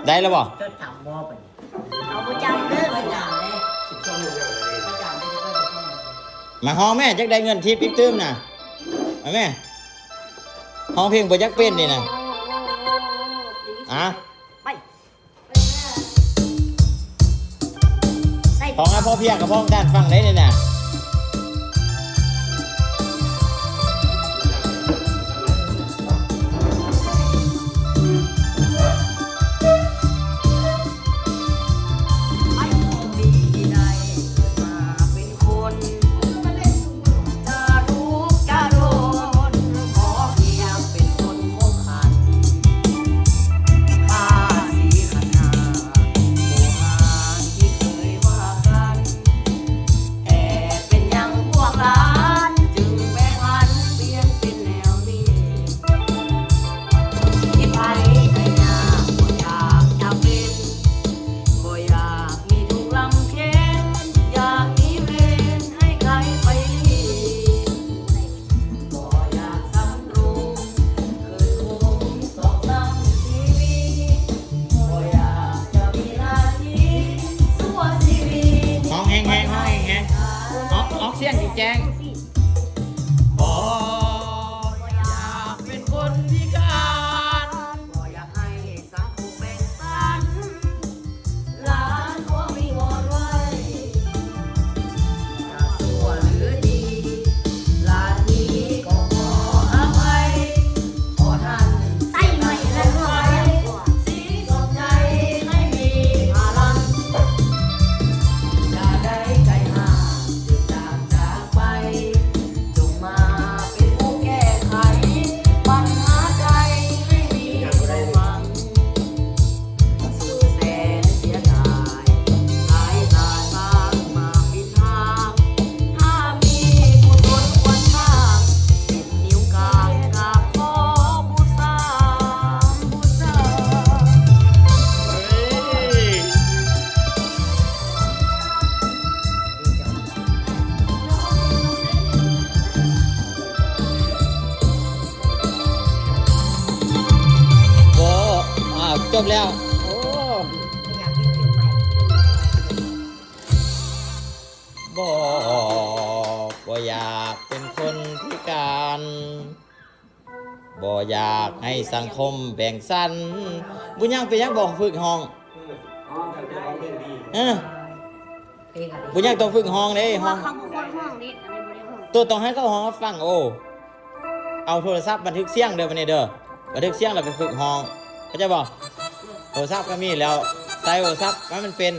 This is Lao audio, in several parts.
ໄດ້ແລ້ວບໍ່? ເຈົ້າຈຳບໍ່ບັດນີ້? ເອົາ ບໍ່ຈຳເດີ ບໍ່ຈຳເດ້. ມາຮ້ອງແມ່ ຈັກໄດ້ເງິນທິບອີກຕື່ມນະ. ມາແມ່ ຮ້ອງເພງບໍ່ຈັກເປັນນີ້ນະ. ອາ ໄປ ໄປ ຮ້ອງໃຫ້ພໍພຽງກັບພ້ອມກັນຟັງໄດ້ນີ້ນະ. ຮ້ອງແຮງໆ ຮ້ອງແຮງໆ ອອກ ອອກສຽງແຈ້ງໆ. ບໍ່ ອ່າ ຈົບແລ້ວ. ບໍ່ ບໍ່ຢາກເປັນຄົນພິການ ບໍ່ຢາກໃຫ້ສັງຄົມແບ່ງສັນ. ບຸນຍັງ ເປັນຫຍັງບໍ່ຝຶກຮ້ອງ? ເອີ ບຸນຍັງຕ້ອງຝຶກຮ້ອງເດ້ ຮ້ອງ ເຂົາບໍ່ຄ່ອຍຮ້ອງເດ້ ອັນນີ້ບໍ່ໄດ້ຮ້ອງ. ໂຕຕ້ອງໃຫ້ເຂົາຮ້ອງໃຫ້ຟັງ. ໂອ້ ເອົາໂທລະສັບບັນທຶກສຽງເດີ ບັດນີ້ເດີ ບັນທຶກສຽງແລ້ວໄປຝຶກຮ້ອງ ເຂົ້າໃຈບໍ່? ໂທລະສັບກໍມີແລ້ວ ໃຊ້ໂທລະສັບໃຫ້ມັນເປັນ.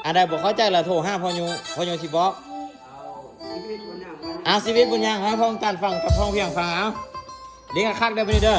ອັນໃດບໍ່ເຂົ້າໃຈລະໂທຫາພໍ່ຍູ່ ພໍ່ຍູ່ຊິບອກ. ເອົາ ຊີວິດບຸນຍັງ ໃຫ້ພ້ອມກັນຟັງກັບພ້ອມພຽງຟັງ. ເອົາ ເລງຄັກໆເດີ ບັດນີ້ເດີ.